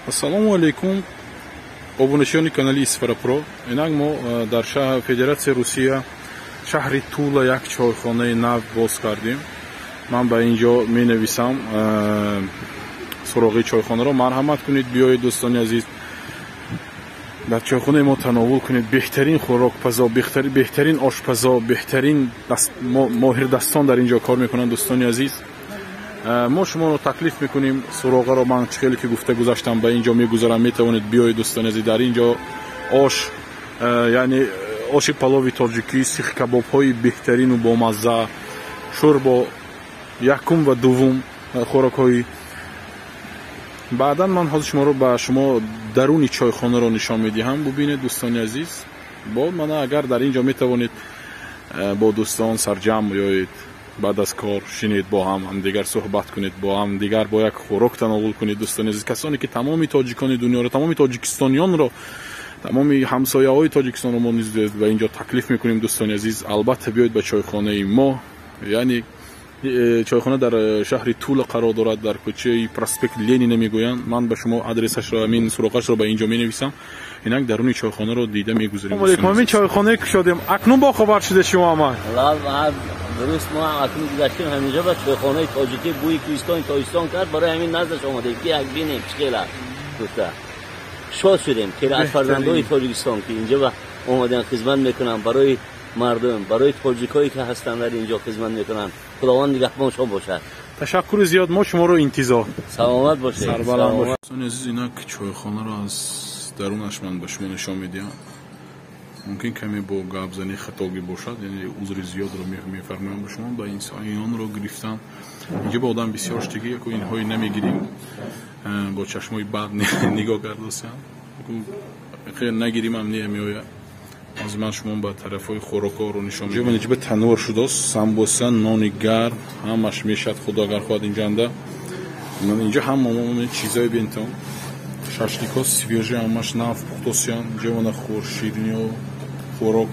Ассалому алайкум, обуначиёни канали Исфара Про. Инак мо дар шаҳр Федератсияи Русия, шаҳри Тула як чойхонаи нав боз кардем. Ман ба ин ҷо менависам суроғи чойхонаро. Марҳамат кунед, биёед, дӯстони азиз, дар чойхонаи мо тановул кунед. Беҳтарин хӯрокпазо, беҳтарин ошпазо, беҳтарин моҳирдастон дар ин ҷо кор мекунанд, дӯстони азиз. Мо шуморо таклиф мекунем. Суроғаро ман чӣ хеле ки гуфта гузаштам, ба ин ҷо мегузарам, метавонед биёед, дӯстони азиз. Дар ин ҷо ош, яъне оши палови тоҷикӣ, сихкабобҳои беҳтарину бомазза, шӯрбо якум ва дуввум, хӯрокҳои. Баъдан ман ҳозир шуморо ба шумо даруни чойхонаро нишон медиҳам. Бубинед, дӯстони азиз. Бо мана агар дар ин ҷо метавонед бо дӯстон сарҷамъ биёед, баъд аз кор шинед, бо ҳам ҳамдигар суҳбат кунед, бо ҳамдигар бо як хӯрок тановул кунед, дӯстони азиз. Касоне ки тамоми тоҷикони дунёро, тамоми тоҷикистониёнро, тамоми ҳамсояҳои Тоҷикистонро мо низ ба ин ҷо таклиф мекунем, дӯстони азиз. Албатта биёед ба чойхонаи мо. Яъне чойхона дар шаҳри Тула қарор дорад, дар кӯчаи проспект Ленина мегӯянд. Ман ба шумо адресашро, ҳамин суроғашро ба ин ҷо менависам. Инак даруни чойхонаро дида мегузарем. Алейкум, чойхонае кушодем, акнун бохабар шуда шумо ама? Дуруст, мо акнун гузаштем ҳаминҷо ба чойхонаи тоҷикӣ, бӯи кӯҳистони Тоҷикистон кард, барои ҳамин наздаш омадем, ки як бинем чӣ хел аст гуфта. Шод шудем, ки аз фарзандои Тоҷикистон ки инҷо омадан хизмат мекунанд барои мардум, барои тоҷикое ки ҳастанд дар инҷо хизмат мекунанд. Худованд нигаҳбоншон бошад. Ташаккури зиёд, мо шуморо интизор. Саломат бошед. Сарбаланд бошед. Дӯстони азиз, инак чойхонаро аз дарунаш ман ба шумо нишон медиҳам. Мумкин каме бо гапзанӣ хатогӣ бошад, яъне узри зиёдро мефармоям ба шумо. Ба инсонро гирифтан инҷо ба одам бисёр штиги, яку инҳои намегирим, бо чашмои бад нигоҳ кардосиям, нагиримам немеояд. Ҳозир ман шумо ба тарафҳои хӯрокҳоро нишон медиҳам. Инҷо танур шудааст, самбоса, нони гарм, ҳамаш мешавад, худо агар хоҳад. Инҷанда инҷо ҳама чизое бинтон, шашликҳо свежий, ҳамаш нав пухтосиян. Инҷо мана шириниҳо, хӯрок,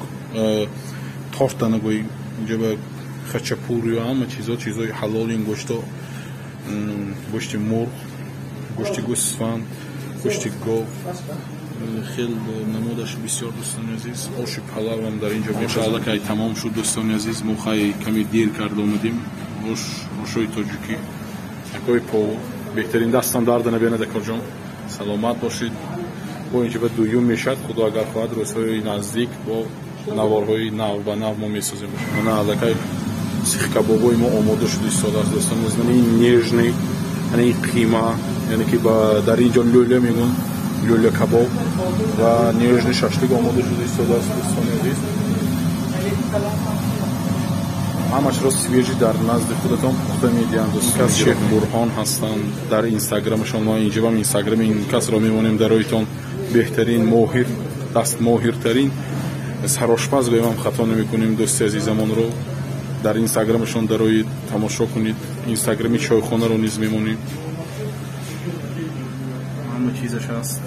торта нагӯем, инҷо ба хачапуриё, ҳама чизо, чизои ҳалол. Ин гӯшто, гӯшти мурғ, гӯшти гӯсфанд, гӯшти гов, хел намудаш бисёр, дӯстони азиз. Оши палавам дар инҷо мешавад. Аллакай тамом шуд, дӯстони азиз. Мо хай каме дер карда омадем. Ошои тоҷикӣ, якои пов, беҳтарин. Дастам дарда набинад, акоҷон, саломат бошед. Бо инҷо ба дуюм мешавад, худо агар хоҳад, рӯзҳои наздик бо наворҳои нав ба нав мо месозем. Мана аллакай сихкабобои мо омода шуд истодааст, дӯстони азиз. Мана ин нежный, яъне ин қима, яъне ки дар ин ҷо лӯля мегӯн, лӯля кабоб ва нежный шашлик омода шуда истодааст, дӯстони азиз. Ҳамашро свежий дар назди худатон пухта медиҳанд. Кас Шех Бурҳон ҳастанд дар инстаграмашон. Мо инҷабам инстаграми ин касро мемонем дароитон. Беҳтарин моҳир, дастмоҳиртарин сарошпаз гӯям, хато намекунем, дӯсти азизамонро дар инстаграмашон дарои тамошо кунед. Инстаграми чойхонаро низ мемонем. Ҳама чизаш ҳаст.